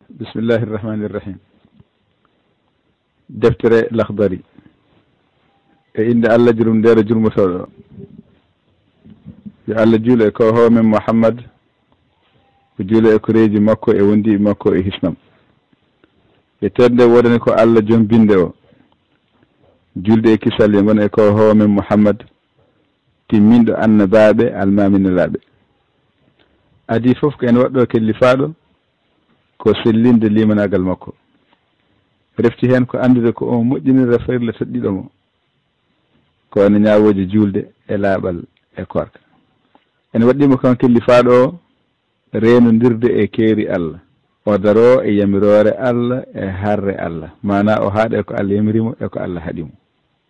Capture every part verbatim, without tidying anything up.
Bismillahi irrahmani irrahim. Deftere Lakhdari. E innde Allah, jurumndeere jurmotooɗo. Yo Allah juulu e koohoowo men Muhammad, o juula e koreeji makko e wondiiɓe makko e hisnam. E tedde woodani ko Allah joom binde o. Julde e kisal yo ngon e koohoowo men Muhammad, timminɗo annabaaɓe, almaami nelaaɓe. Adii fof ko en waɗɗo kellifaaɗo, ko sellinde limanaagal makko. Refti heen ko anndude ko omo moƴƴinira farilla toɗɗiiɗo mo, ko wano ñaawooje juulde e laaɓal e koorka. En waɗɗiima kan kellifaaɗo o reenondirde e keeri Allah, o daroo e yamiroore Allah e harre Allah, maanaa o haaɗa e ko Allah yamiri mo e ko Allah haɗi mo.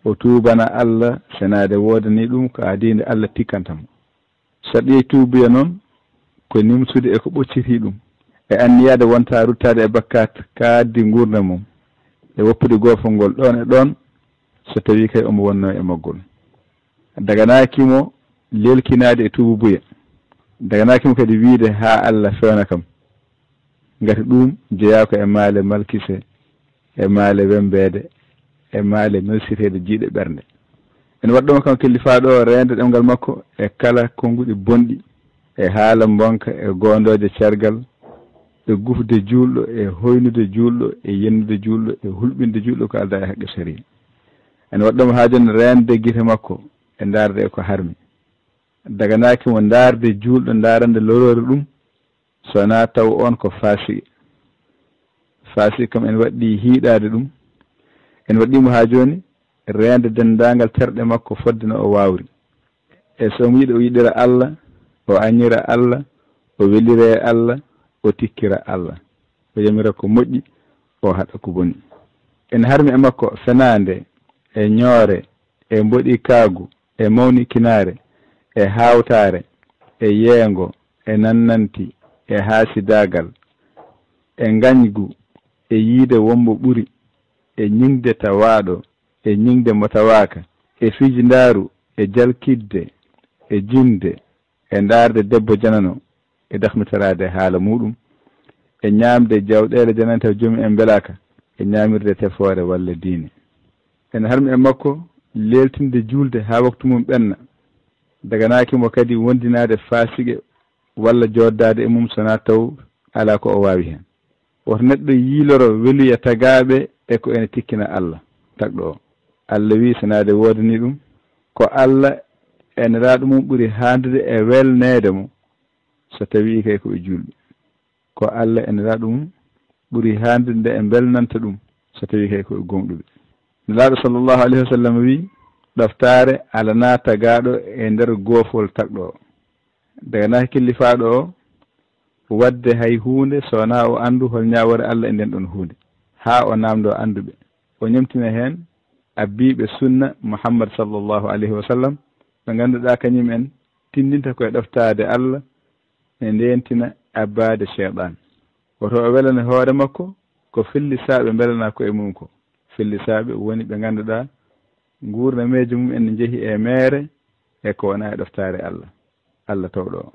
O tuubana Allah senaade woodani ɗum ko adii nde Allah tikkanta mo. Sarɗiye tuubuya noon ko nimsude e ko ɓocciti ɗum, e anniyaade wonta ruttaade e bakkaat kaaddi nguurndam mum, e woppude goofol ngol ɗoon e ɗoon, so tawii kay omo wonnoo e maggol. Daganaaki mo leelkinaade e tuububuya. Daganaaki mo kadi wiyde haa Allah fewna kam. Ngati ɗum jeyaa ko e maale malkise, e maale wembeede, e maale melsireede jiyɗe ɓernde. Ene waɗɗomo kam kellifaaɗo o reende ɗemngal makko e kala konnguɗi bonɗi, e haala mbonka, e goondooje cergal, e gufde juulɗo, e hoynude juulɗo, e yennude juulɗo, e hulɓinde juulɗo ko aldaa e haqqe sariya. Ene waɗɗomo haaju reende gite makko e ndaarde e ko harmi. Daganaaki mo ndaarde juulɗo, ndaarande loroore ɗum, so wonaa taw oon ko faasiqe. Faasiqe kam en waɗɗii hiiɗaade ɗum, en waɗɗii mo haa jooni reende denndaangal terɗe makko fodde no o waawri. E so omo yiɗi, o yiɗira Allah, o añira Allah, o welira e Allah, o tikkira Allah, o yamira ko moƴƴi, o haɗa ko boni. En harmi e makko fenaande, e ñoore, e mboɗi kaagu, e mawnikinaare, e haawtaare, e yeengo, e nannanti, e haasidaagal, e ngañgu, e yiyde wombo ɓuri, e ñiŋde tawaaɗo, e ñiŋde mo tawaaka, e fijindaaru, e jalkitde, e jinde, e ndaarde debbo janano, e dahmitoraade haala muuɗum, e ñaamde jawɗeele janano taw joomum en mbelaaka, e ñaamirde tefoore walla diine. Ene harmi e makko leeltinde juulde haa waktu mum ɓenna. Daganaaki mo kadi wondinaade faasiqe walla jooddaade e mum so wonaa taw alaa ko o waawi heen. Woto neɗɗo yiiloro weluya tagaaɓe e ko ene tikkina Allah tagɗo o. Allah wiyi senaade woodani ɗum, ko Allah e Nelaaɗo mum ɓuri haandude e welneede mo so tawii kay ko ɓe juulɓe. Ko Allah e Nelaaɗo mum ɓuri haandude nde e mbelnanta ɗum so tawii kay ko ɓe gomɗuɓe. Nelaaɗo sallallahu alayhi wa sallam wiyi, ɗoftaare alanaa tagaaɗo e nder goofol tagɗo o. Daganaaki kellifaaɗo o waɗde hay huunde so wonaa o anndu hol ñaawoore Allah e nden ɗon huunde, haa o naamndoo annduɓe, o ñemtina heen abbiiɓe sunna Muhammad sallallahu alayhi wa sallam, ɓe ngannduɗaa kañum en tinndinta koye ɗoftaade Allah, e ndeentina abbaade Seyɗaan. Woto o welana hoore makko ko fellisaaɓe mbelanaa koye mum ko. Fellisaaɓe woni ɓe ngannduɗaa nguurnameeje mum en ne njehi e meere e ko wonaa e ɗoftaare Allah, Allah tawɗo o.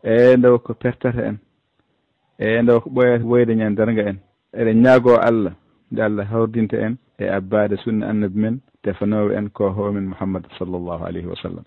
E nde ko pertata en, e nde ko ɓooyata woyde ñande darnga en. Eɗen ñaagoo Allah nde Allah hawridinta en e abbaade sunna Annabi men tefanoowo en ko hoore men Muhammad sallallahu alayhi wa sallam.